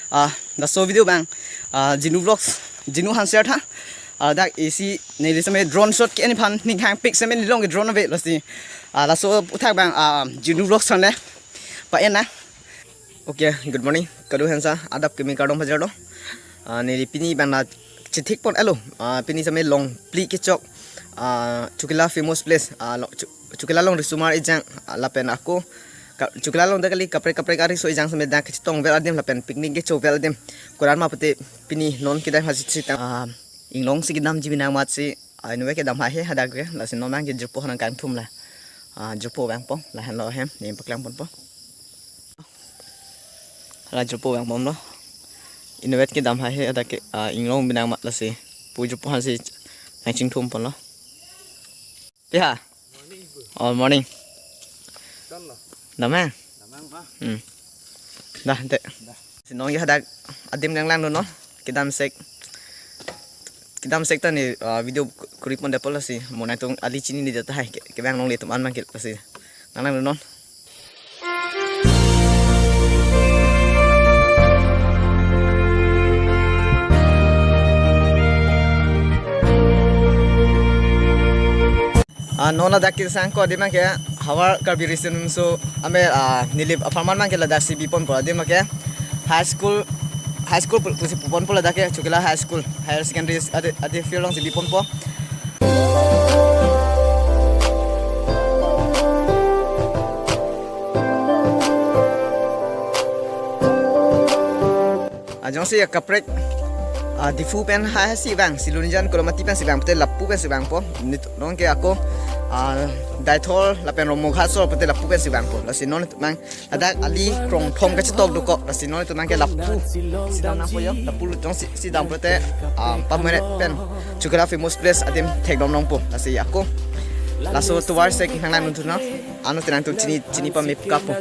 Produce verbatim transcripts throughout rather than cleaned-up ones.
Ah, laso video abang, ah, Jinu Vlogs, Jinu Hanser tha. Ah, dak isi neli seme drone shot ke-en aphan ning hangpik seme neli along ke drone ave lasi. Ah, laso aputhak abang, ah, Jinu Vlogs channel pa-en nang. Okay, good morning. Kado hansa, adap kimi kardom pajirlo. Ah, neli pini abang la chithik pon-elo. Ah, pini seme longphli kechok, ah, Chokila famous place. Ah, lo-, Cho-, Chokila along risomar ejang, ah, lapen ako ka-, Chokila along dak kali kaprek kaprek ariso ejang seme dak kachetongver adim lapen picnic kechover adim. Koran ma pute pini non kedam hasi sitang, ah, inglong si kedamji binong amatsi, ah, inutvet kedam haihe hadak ke, lasi non abang ke jirpo hanang kangthum la. Ah, jirpo vangpo, lahenlo hem, ne paklang ponpo. Hala jirpo vangponlo. Inutvet kedam haihe hadak ke, ah, inglong binong amat lasi pu jirpo hansi nangchingthum ponlo. Piha? All morning. Dam he? Hmm. Dah, ante. Si non ke hadak adim nanglangdunnon. Kedam sek. Kedam sek ta ne, ah, video kuri pon detpo lasi. Mo nangtum ali chinine det tahai. Ke, kevang longle atum an abang ke lasi. Nanglangdunnon. Ah, non ladak kesang ko adim abang ke Howraghat Karbi Residential School ame, ah, neli apharman abang ke ladak si biponpo adim abang ke high school, high school pu-, pusi puponpo ladak ke Chokila High School, higher secondary ade, ade field along si biponpo. Ah, jongsi kaprek, ah, Diphu pen ha, hasi vang, Silonijan Kolomati pensi vangpo te lapu pensi vangpo. Nelitum non ke ako, ah, Deithor lapen Rongmokha so pute lapu pensi vangpo. Lasi non abang ladak ali krongthom kachetong dokok. Lasi non abang ke lapu si dam nangpo yo. Lapu jongsi, si dam pute, ah, pamere pen Chokila famous place adim theklong nangpo. Lasi ako laso tovar sek nanglangdunnon. Ano tenang tum chini, chini pame kapo.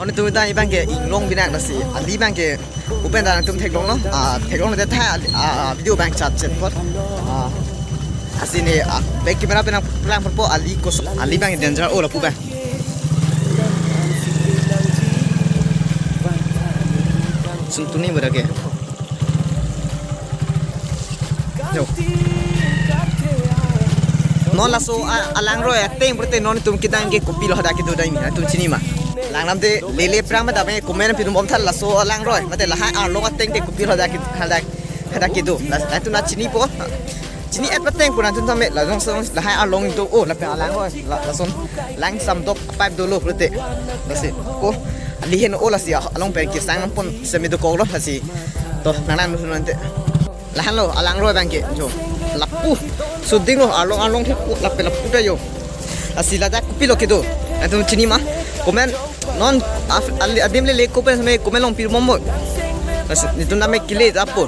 Non itum ta abang ke inglong binong lasi ali abang ke open ta nangtum theklonglo, ah, theklonglo det tha, ah, ah, video abang chat chat pot. Ah, lasi ne, ah, back camera pen nangplang ponpo ali kos, ali abang danger o lapu abang. Sum tuni boda ke. Jo. Non laso a-, alangroi ateng pute non itum kedam ke kopilo hadak kedo dam, nangtum chini ma? Langnam te lele prang ma dam e comment pidun bom tha laso alangroi. Mate lahai arlong ateng te kopilo hadak ke-, hadak, hadak kedo. Las-, nangtum nang chinipo. Chini-et pateng pu nangtum tame la jongsi lahai arlong do o lapen alangroi la, lason lang samdok pipe dolo pute. Lasi ko ali heno lasi along pen kesang pon seme dokoklo lasi. To nang nang nunte. Lahenlo alangroi abang ke jo. Lapu. Suding lo arlong arlong thek lapen lapu ta jo. Lasi ladak kopilo kedo. Nangtum chini ma? Comment non af-, ali adim lele ko pen seme comment along pir bompo. Lasi nelitum tame kele ta po.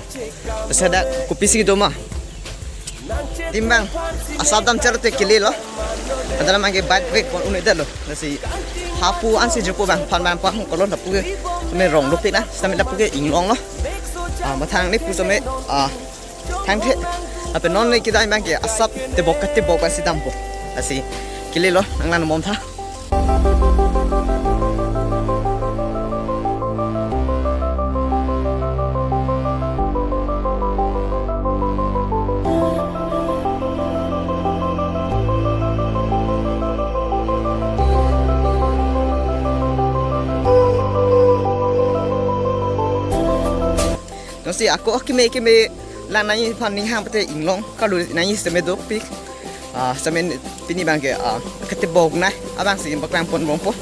Lasi hadak kopisi kedo ma? Adim abang asap dam char te kelelo. Adalam abang ke bike brake pon un-edetlo. Lasi hapu ansi jirpo abang phan abang pahong kolon lapu ke me rong dopik na. Sitame lapu ke inglonglo. Ah, mathang ne pu sitame, ah, thangthe. Lapen non ne kedam abang ke asap tebok katebok abang si dampo. Lasi kelelo, nang lang bom tha. Lasi ako keme keme lang nangji aphan ning hang pute inglong kalu nangji seme dopik. Ah, seme pini abangke, ah, ketebok na abangsi paklang pon rompo.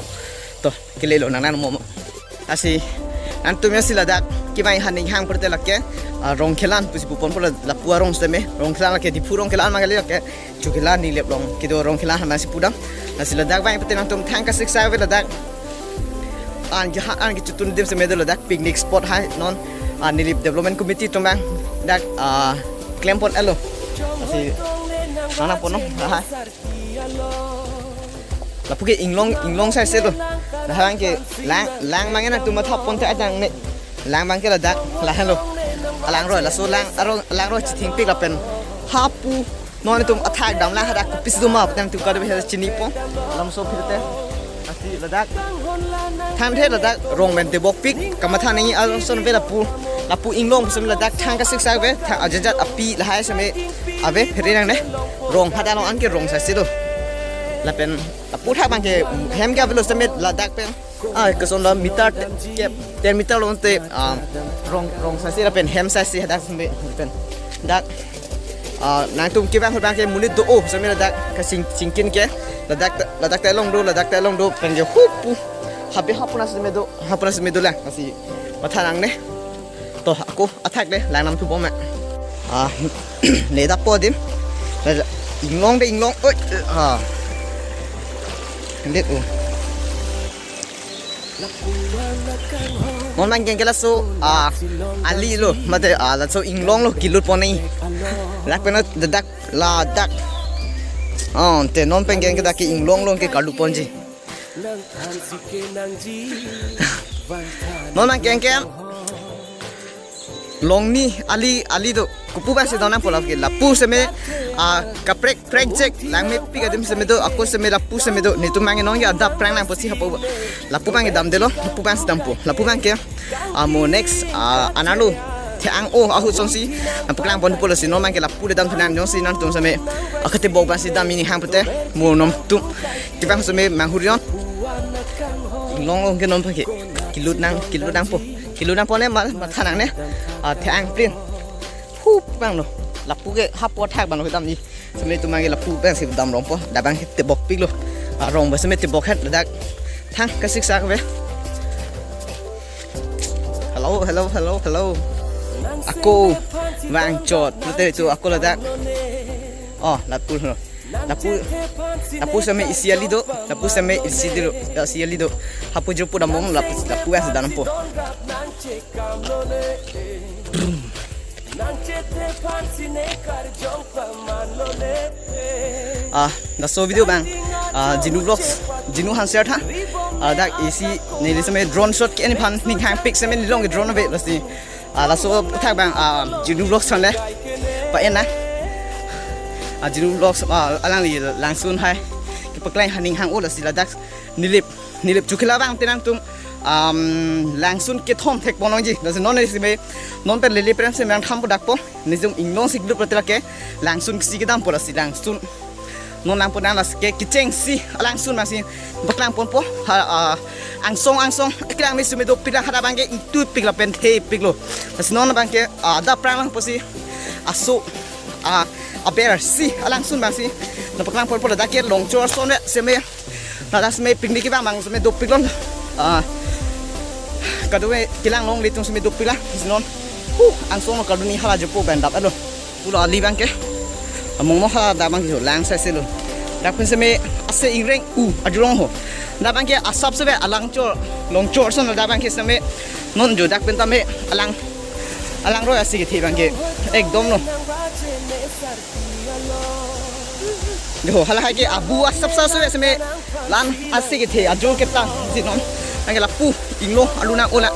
To, kelelo nang nang mo. Lasi nangtum jongsi ladak kevang aphan ning hang pute lake, ah, Rongkhelan pusi pu ponpo la, lapu arong seme. Rongkhelan lake Diphu Rongkhelan ma kali lake. Chukhelan Nilip along kedo Rongkhelan aphan si pudam. Lasi ladak vang pute nangtum thang kasiksak ave ladak. An ke ha an ke chotun adim seme do ladak picnic spot hai non. An Nilip Development Committee atum abang dak, ah, klem pon-etlo. Lasi nang nang pon non lahai. Lapu ke inglong inglong sai se do. Lahai abangke lang lang abangke nangtum matha pon te adang ne. Lang abangke ladak lahelo. Alangroi laso lang arong alangroi chithingpik lapen hapu non itum athak damlang hadak kopisi do ma pute nangtum kado chinipo. Lamso phirte. Lasi ladak thangthe ladak rong pen tebokpik kamatha nangji ason ave lapu. Lapu inglong seme ladak thang kasiksak ave, thang ajat-jat api lahai seme ave phere nangne. Rong hadak along anke rong sai si do. Lapen lapu thak abangke hem ke avelo seme ladak pen. Ah, koson lo meter te-, kep, ten meter along te, ah, rong, rong sai si lapen hem sai si hadak seme pen. Dak, ah, nangtum kevang ahut abangke monit do-o seme ladak kaching, chingkin ke. Ladak te, ladak te along do, ladak te along do pen ke hupu. Habe hapu na seme do, hapu na seme do lang. Lasi matha nangne. To ako athak le lang nangthu bom ma. Ah, le dapo adim. Inglong de inglong. Oi, ah. Let o. Non abangke laso, ah, ali lo, mate, ah, laso inglong lo kelut pon nangji. Dak pen ladak, ladak. Oh, te non pen ke dak ke inglong lo ke kalut ponji. Non abangke Longni ali, ali do. Kopu abangsi dam nangpo lake. Lapu seme, ah, kaprek prek jek langmepik adim seme do. Ako seme lapu seme do. Netum abangke non ke adap prang nangpo si hapu. Lapu abangke damdetlo. Lapu abangsi dampo. Lapu abangke, ah, mo next, ah, analo the-ang-o ahut asonsi nangpaklang ponpo lasi non abangke lapu le damthu nang jongsi nangtum seme aketebok abangsi dam ning hang pute mo nangtum kevang seme manghurion. Inglong long ke non abangke kelut nang, kelut nangpo. Kelut nangpo ne ma, matha nangne. Ah, the-ang prin. Hup abang lo. Lapu ke hapu athak abang lo kedam ni. Seme netum abangke lapu abangsi dam rompo. Dak abangke tebokpiklo. Ah, rong ba seme tebok het ladak. Thang kasiksak ave. Hello, hello, hello, hello. Ako vangchot. Pute tu ako ladak. Oh, lapu lo. Lapu, lapu seme isi ali do, lapu seme isi do, isi ali do. Hapu jupu dam bom, lapu, lapu abangsi dampo. Ah, laso video abang, ah, Jinu Vlogs, Jinu Hanser tha. Ah, dak isi neli seme drone shot ke-en aphan ning hangpik seme nelong ke drone ave lasi. Ah, laso athak abang, ah, Jinu Vlogs channel pa-en nang. Ah, Jinu Vlogs, ah, alangli langsun hai kepaklang aphan ning hang-o lasi ladak Nilip, Nilip Chukhelan abang te nangtum, um, langsun kethom thek pon nangji. Lasi non isi me, non pen lele pen seme nangtham po dak po. Netum inglong si kelut pute lake langsun si kedampo lasi langsun. Non nangpo nang lasi ke kechengsi alangsun abangsi paklang ponpo. Ha, ah, angsong angsong eklang me seme dopik lang hadak abangke ingtupik lapen thepiklo. Lasi non abangke, ah, adap prang lang pusi aso, ah, aber si alangsun abangsi nangpaklang ponpo ladak ke Longchor ason ave seme. Ladak seme picnic kevang abang seme dopik lon. Ah, kadokave kelang longle atum seme dopik lang. Lasi non. Huh, angsong lo kaduni hala jupu pen dap-etlo. Pulo ali abangke. Among mo hala dak abangke lang sai se lo. Dak pen seme ase ingreng u ajulong ho. Dak abangke asap sebe alangchor, Longchor ason dak abangke seme non jo dak pen tame alang, alangroi asi kethe abangke. Ekdom lo. Jo hala hai ke abu asap sa sebe seme lan asi kethe ajo keta si non. Abangke lapu inglong alu nang-o la.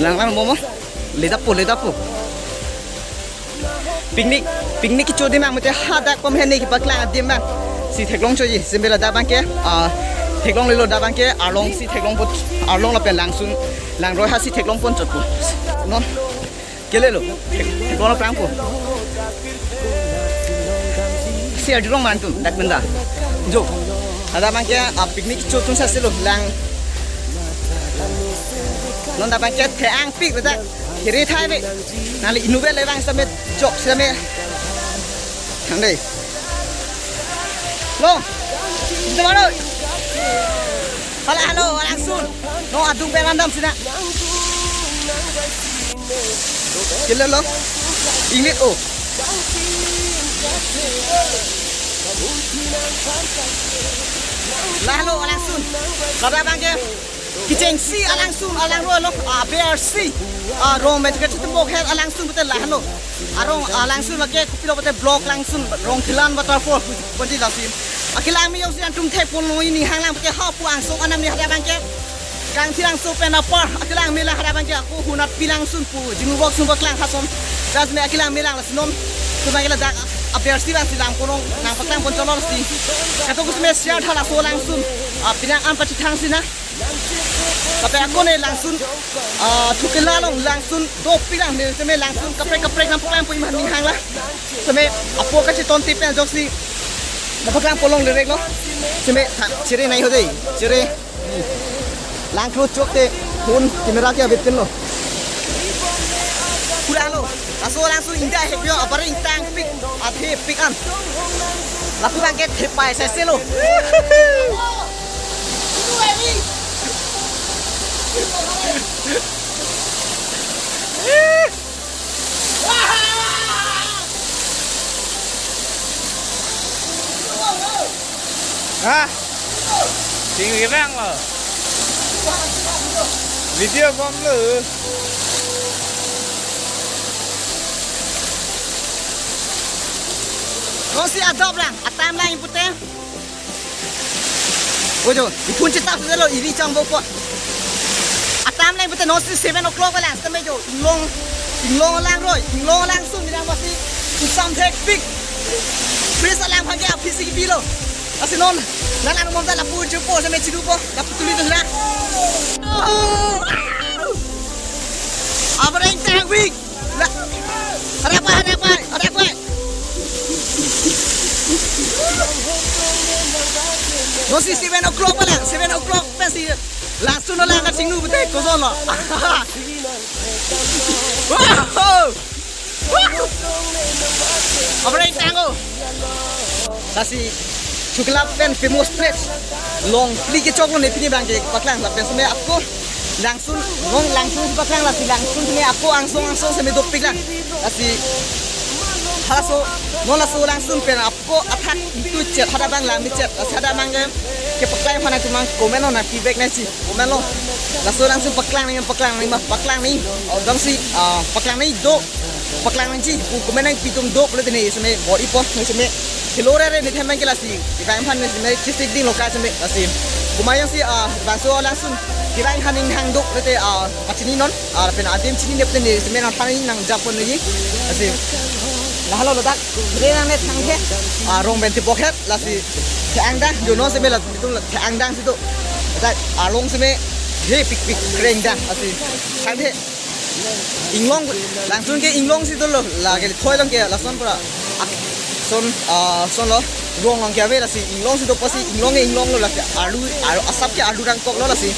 Lang lang mo mo. Le dapo, le dapo. Picnic, picnic kecho adim abang mate hadak pom hene kepaklang adim abang si theklong choji, seme ladak abangke, ah, theklonglelo dak abangke, arlong si theklong pon, arlong lapen langsun, langroi ha si theklong pon chotpo. Non, kelelo, thek-, theklong prangpo. Si arjulong mantum, dak benda. Jo, ladak abangke, ah, picnic kecho atum sa selo, lang. Non dak abangke the-angpik ladak. Here thai me. Nangli inut ave le bang sitame chok sitame. Thang dei. Lo. Ito mano. Hala halo, alangsun. Non adung pen random sina. Kilo lo. Inglit o. Lahelo alangsun. Ladak abangke kechengsi alangsun, alang ro lo, ah, B R C. Ah, rong pen kachetembok het alangsun pute lahelo. Arong, ah, alangsun lake kopilo pute block langsun, Rongkhelan waterfall pu-, puji lasi. Akelang me jongsi nangtum thekpon lo, neli hanglang pute ha pu angsong anam ni hadak abangke. Kangthirangso pen apar, akelang me lang hadak abangke ako Hunat Pilangsun pu, Jingu Bok Sung Baklang Hason. Jas me akelang me lang lasi non. Tum abangke ladak, ah, B R C bang si lang konong, nangpaklang pon cholo lasi. Kato kusme share tha laso alangsun. Ah, pinang an pachethang sina. Tapi ako ne langsun, ah, Chokela along langsun dopik lang ne, seme langsun kaprek kaprek nangpaklang pon iman ning hangla. Seme apo kacheton tipen jongsi nangpaklang pon longle rek lo. Seme tha, chere nai ho dei, chere. Langklo chok te phone camera ke abit pen lo. Pura lo. Laso alangsun ingdai hepjo, apar ingtangpik, athepik an. Lapu abangke thepai sese lo. Ha? Ting rang lo. Video bom lo. Kosi adop lang, a time lang pute. Ojo, iphone chetap se lo, iri chang bo po. A time lang pute non si seven o'clock lang, sitame jo, inglong, inglong lang roi, inglong langsun, inang masi, usam thekpik. Please alang phage aphisi kipilo. Lasi non, nang lang mom ta lapu chupo, seme chidu po, lapu tuli tu sila. Oh! Abareng tang week. La, hadak pai, hadak pai, hadak pai. Non si seven o'clock pala, seven o'clock pensi. Langsun lang kachinglu pute koson lo. Wow! Wow! Abareng tang o. Lasi Chokela pen famous place. Long phli kechok lo ne pini abangke paklang lapen seme ako langsun, rong langsun paklang lasi langsun seme ako angsong angsong seme dopik lang. Lasi halaso, non laso langsun pen ako athak itu chet hadak abang lam chet, lasi hadak abangke kepaklang aphan nangtum comment lo, nang feedback nangji comment lo. Laso langsun paklang nangji, paklang nangji ma, paklang nangji. O dong si, ah, paklang nangji do. Paklang nangji, pu comment nangpi atum do pulote ne seme bor-ipo ne seme. Hello re re ne themang ke lasi. Kevang aphan ne seme chisik ding lo ka seme lasi. Komat jongsi, ah, bangso langsun kevang aphan ning hang do pulote, ah, pachini non, ah, pen adim chinine pulote ne seme nangthan nangjapon nangji. Lasi. Lahelo ladak. Re nang ne thang he. Ah, rong pen tibok he lasi. Thang dang, jo non seme la itum la thang dang si do. Ladak arong seme hepikpik kreng dang lasi. Thang he. Inglong, langsun ke inglong si dolo, lake thoi along ke lason pura. Ak-, son, ah, son lo, rong along ke ave lasi, inglong si do pusi, inglong ke inglong lo lake, arlu, arlu, asap ke arlu rangkok lo lasi.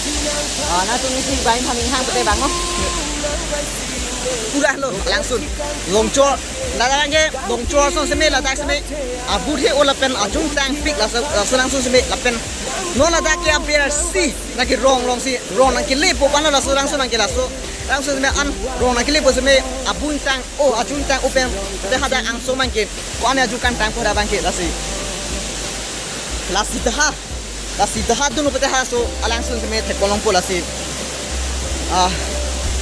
Ah, nangtum isi bain haning hang pute bang lo. Pura lo, langsun, longchor, ladak ke, longchor son seme, ladak seme, abut he o lapen, ajung tangpik laso, laso langsun seme, lapen, non ladak ke abiar si, lake rong, rong si, rong nangkelepo, pan lo laso langsun nangke laso, Langsun seme an rong nangkelepo seme abung tang, o ajung tang open te hadak angsong abangke. Ko-an ajung kangtang ko hadak abangke lasi. Lasi daha. Lasi daha dun open te halaso alangsun seme thek kolong po lasi. Ah,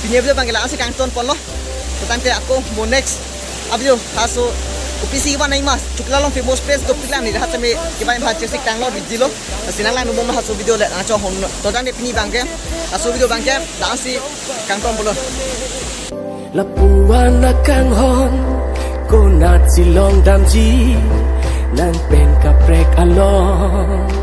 pini video abangke la-an si kangton ponlo. Tangte ako mo next video halaso kopisi kevan nangji ma, Chokela along famous place dopik lang ne, ha seme kevan aphan chesik tanglo video lo. Lasi nang lang numong halaso video le nangchonghong. To tangte pini abangke, halaso video abangke la-an si kangton pulo. Lapu-an akanghon, konat si longdamji, nang pen kaprek along.